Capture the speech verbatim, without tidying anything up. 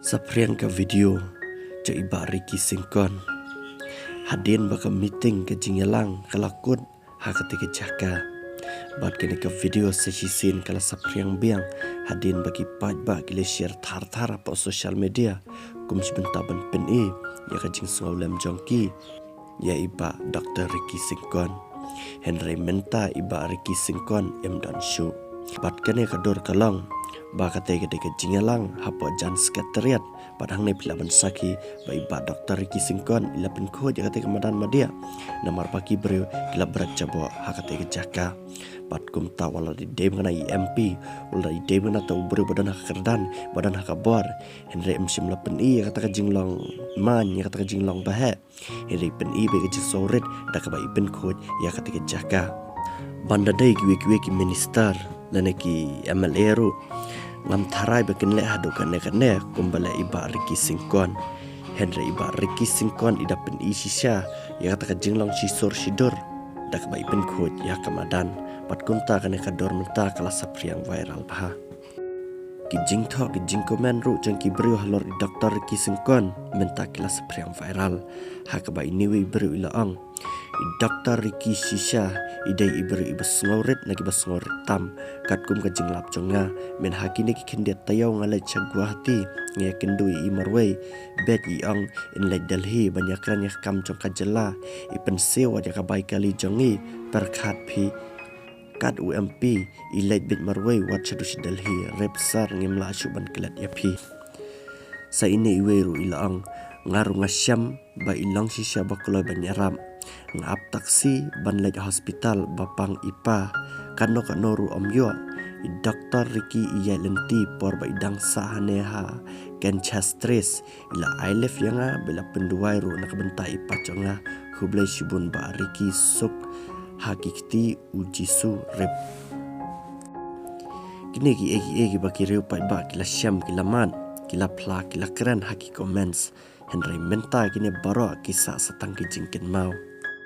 Saphriang ka video jong i Bah Ricky Syngkon. Hadien ba ka meeting ka jingïalang ka la kut ha kata ka jaka. Bad kane ka video sa shisien ka la saphriang biang hadien ba ki paidbah ki la share thar thar hapoh social media kum shi bynta ban pyni ïa ka jingsngewlem jong ki ïa i Bah Doktor Ricky Syngkon. Hynrei mynta i Bah Ricky Syngkon im don shuh. Bad kane ka dur ka long ba kata ka dei ka jingïalang hapoh jan Secretariat. Bad hangne phi lah ban sakhi ba i Bah Doktor Ricky Syngkon i la pynkhuid ïa kata ka madan madiah. Namar ba ki briew ki la bret jaboh ha kata ka jaka. Bad kumta wat la dei dei mynta i M P, wat la dei dei mynta u briew ba don ha ka kyrdan, ba don ha ka bor, hynrei ym shym la pyni ïa kata ka jinglong man, ïa kata ka jinglong baheh. Hynrei pyni beit ka jingsngewrit da kaba i pynkhuid ïa kata ka jaka. Ban da dei kiwei kiwei ki minister lane ki M L A ruh ngam tharai ba kin leh haduh kane kane kumba leh i Bah Ricky Syngkon. Hynrei i Bah Ricky Syngkon i da pyni shisha ïa kata ka jinglong shisur shidur da kaba i pynkhuid ïa ka madan. Bad kumta kane ka dur mynta ka la saphriang viral bha. Ki jingthoh ki jingkomen ruh jong ki briew halor i Doktor Ricky Syngkon mynta ki la saphriang viral. Ha kaba ine iwei i briew i la ong, i Doktor Ricky shisha i dei i briew iba sngewrit na kiba sngewrit tam. Katkum ka jinglap jong nga, mynta ha kine ki khyndiat taïew nga leit sha Guwahati, nga ïakynduh ïa i marwei. Bad i ong in leit Delhi ban ïakren ïa ka kam jong ka jylla. I pynsiew wat ïa ka bai kali jong i, pyrkhat phi, kat u M P i leit beit marwei wat shaduh sha Delhi, rep sar, ngim lah shuh ban klet ïa phi. Sa ine iwei ruh i la ong, nga ruh nga shem ba i long shisha ba kloi ban ïarap. Nga ap taxi ban leit hospital ba pang i pa. Kano kano ruh ym ïoh. I Doktor Ricky i ïaid lynti por ba i dang sah hangne ha Kenchastris. I la ai lift ïa nga bad i la pynduwai ruh na ka bynta i pa jong nga. Khublei shibun Bah Ricky, suk ha ki kti u Jisu, rep. Kine kiei kiei kiba ki riew paidbah ki la shem, ki la mad, ki la phla, ki la kren ha ki comments. Hynrei mynta kine baroh ki sah sa tang ki jingkynmaw.